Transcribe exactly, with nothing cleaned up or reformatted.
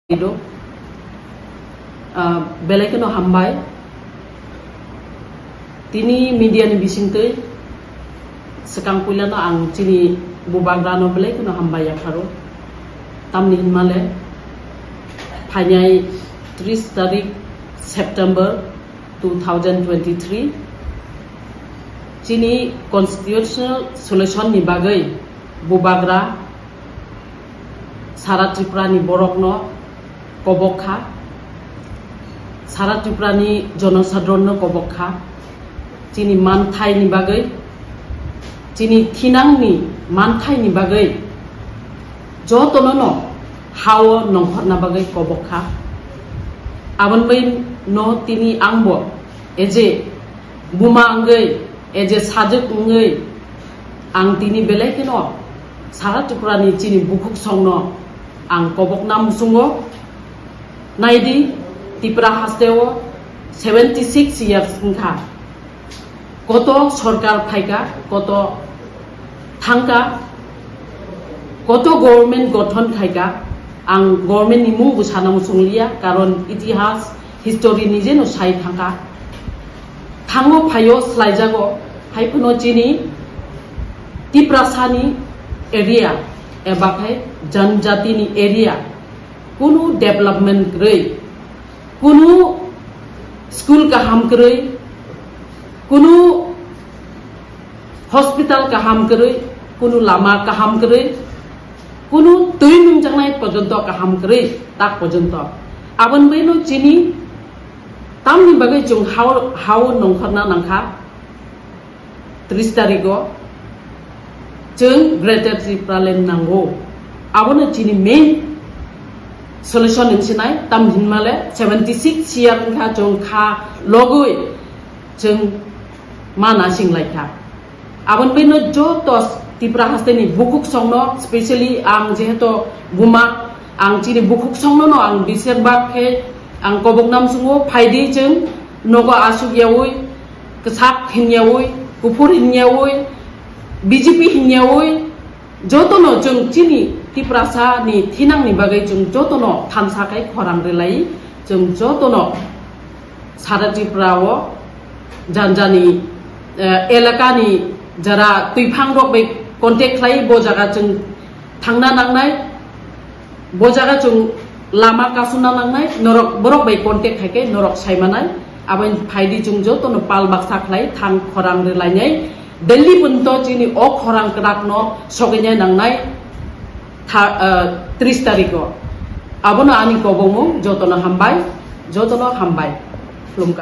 Ido, ah, belai kheno hambai. Tini media ni bisingtwi swkang puilano ang chini bubagrano belai kheno hambai yapharo. Tamni hinmale phainai tris tarik September two thousand twenty-three chini constitutional solution ni bagwi bubagra sara Tripura ni borokno kobok kha, sara Tripura ni jonosadronno kobok kha, chini manthai ni bagwi, chini thinang ni manthai ni bagwi jotono no hao nongkhorna bagwi kobok kha. Aboni bai no tini angbo eje buma wngwi, eje sajwk wngwi ang tini belai kheno sara Tripura ni chini bukhuk songno ang kobokna muchungo. Naidi, Tripura hasteo seventy six years wngkha. Koto sorkar phaikha, koto thangkha, koto government gothon khaikha. Ang government ni mung bo sana muchungliya, karon itihas, history ni jeno sai thangkha. Thango phaio slaijago, hai phano chini Tiprasa ni area eba khe janjati ni area kunu development kwrwi, kunu school kaham kwrwi, kunu hospital kaham kwrwi, kunu lama kaham kwrwi, kunu twi nungjaknai porjonto kaham kwrwi tak porjonto. Aboni baino chini tamni bagwi chwng hao, hao nongkhorna nangkha. Tris tarigo chwng Greater Tipraland nango. Abono chini main solution wngsinai, tam hinmale seventy six year wngkha chwng kha logwi chwng ma nasing laikha. Aboni baino joto Tipra hasteni bukhuk songno, specially ang jehetu buma, ang chini bukhuk songno no ang biser bak khe ang kobok nam sungo phaidi chwng nogo asuk yawi, kwchak hinyawi, kuphur hinyawi, B J P hinyawi, jotono chwng chini Tiprasa ni thinang ni bagwi chwng jotono thansa khai khorang rwlai, chwng jotono sara Tripura o janjani, eh, elaka ni jara twiphang rok bai contact khlai, bo jaga chwng thangna nangnai. Bo jaga chwng lama kasuna nangnai, norok borok bai contact hai khe norok sai manai. Aboni phaidi chwng jotono pal baksa khlai thang khorang rwlainai. Delhi punto chini o khorang kwrak no sogwinai nangnai tha-, ah, tris tariko. Abono ani kobongmung, jotono hambai, jotono hambai. Khulumkha.